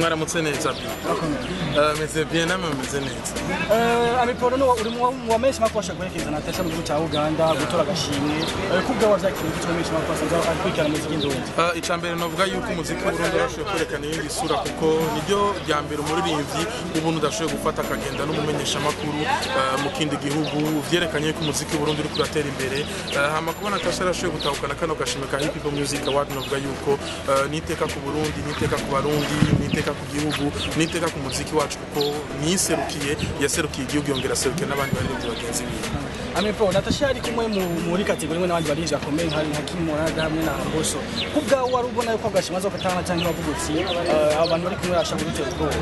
Mwaramutse neza bi. Meze bien, namwe meze neza? Ami Pro, no uri mu wamenshi makuru ashaka guherekeza Natasha mu gihugu cya Uganda gutora agashimwe. Kubwa wavyakiriye gute menshi makuru asanzwe akurikirana muziki ndundi? Icya mbere novuga yuko umuziki w'Uburundi urashoboye kwerekana iyindi sura, kuko niryo rya mbere umuririmbyi w'Uburundi udashoboye gufata akagenda n'umumenyeshamakuru mu kindi gihugu, vyerekanye yuko umuziki w'Uburundi uriko uratera imbere. Hama kuba Natasha yarashoboye gutahukana kano gashimwe ka Hip Hop Music Award, novuga yuko niteka ku Burundi, niteka ku Barundi, niteka ku gihugu, niteka ku muziki wacu, kuko niserukiye, yaserukiye igihugu, yongera aserukiye n'abandi baririmbyi bagenzi biwe. Ami Pro, Natasha ari kumwe muri catégorie imwe n'abandi baririmbyi bakomeye nka King Morada hamwe na Mbosso. Kubwa wari ubona yuko agashimwe azokatanga, cyangwa bavuga uti abantu bari kumwe bashaka gutera ubwoba?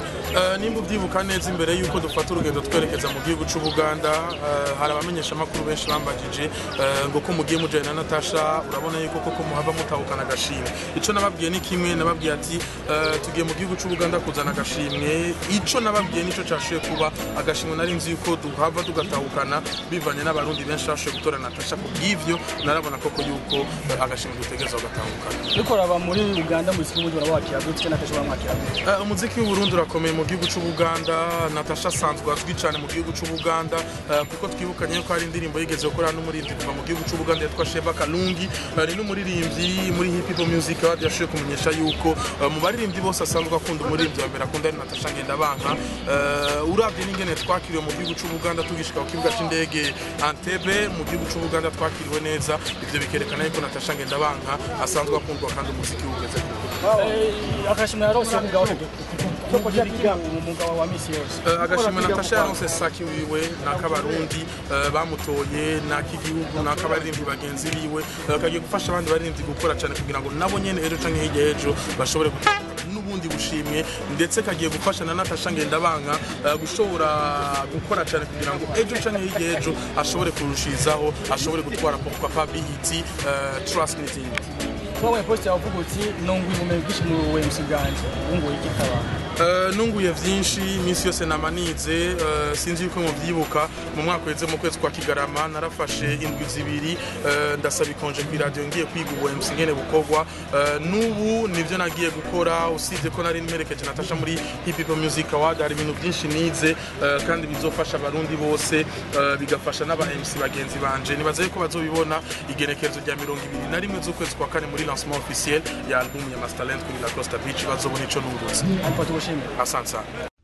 Nimba ubyibuka neza, imbere yuko dufata urugendo twerekeza mu gihugu c'Ubuganda, hari abamenyeshamakuru benshi bambagije ngo ko mugiye mujanye na Natasha, urabona yuko koko muhava mutahukana agashimwe. Ico nababwiye ni kimwe, nababwiye ati tugiye mu gihugu c'Ubuganda kuzana agashimwe. Ico nababwiye nico cashoboye kuba. Agashimwe nari nzi yuko duhava tugatahukana bivanye n'Abarundi benshi bashoboye gutora Natasha. Ku bw'ivyo narabona koko yuko agashimwe dutegerezwa kugatahukana. Ariko uraba muri Uganda muziki w'Uburundi urabakira gute? Natasha baramwakira gute? Umuziki w'Uburundi urakomeye mu gihugu c'Ubuganda. Natasha asanzwe azwi cyane mu gihugu c'Ubuganda, kuko twibukanye yuko hari indirimbo yigeze gukora n'umuririmbyi kuva mu gihugu c'Ubuganda yitwa Sheba Kalungi. Ni n'umuririmbyi muri Hip Hop Music Award yashoboye kumenyesha yuko mu baririmbyi bose asanzwe akunda, umuririmbyi wa mbere akunda ari Natasha Ngendabanka. Uravye n'ingene twakiriwe mu gihugu c'Ubuganda, tugishika ku kibuga c'indege Entebbe mu gihugu c'Ubuganda, twakiriwe neza. Ivyo bikerekana yuko Natasha Ngendabanka asanzwe akundwa kandi umuziki ugeze kure. Agashimwe yarose kubwa kugira iki mu mwuga wa misi yose? Agashimwe Natasha yaronse saki wiwe, n'akabarundi bamutoye, n'ak'igihugu, n'akabaririmbyi bagenzi biwe. Kagiye gufasha abandi baririmbyi gukora cyane kugira ngo nabo nyene ejo canke hirya y'ejo bashobore gutanga n'ubundi bushimwe, ndetse kagiye gufasha na Natasha Ngendabanka gushobora gukora cyane kugira ngo ejo canke hirya y'ejo ashobore kurushizaho, ashobore gutwara, pourquoi pas, BET, Trust n'izindi. Twabonye post yawe uvuga uti nunguye ubumenyi bwinshi mu MC bwanjye, wunguye iki kabana? Nunguye vyinshi. Iminsi yose namanize, sinzi yuko muvyibuka, mu mwaka uheze mu kwezi kwa Kigarama narafashe indwi 2, ndasaba ikonje ku radio, ngiye kwiga ubu MC ngene bukorwa. N'ubu nivyo nagiye gukora. Usibye ko nari mperekeje Natasha muri Hip Hop Music Award, hari ibintu byinshi nize, kandi bizofasha Abarundi bose, bigafasha n'aba MC bagenzi banje. Nibaza yuko bazobibona igenekerezo rya 21 z'ukwezi kwa kane muri lancement officiel ya album ya Masterland kuri La Costa Beach, bazobona ico nungutse. Ariko tugushimire. Asante sana.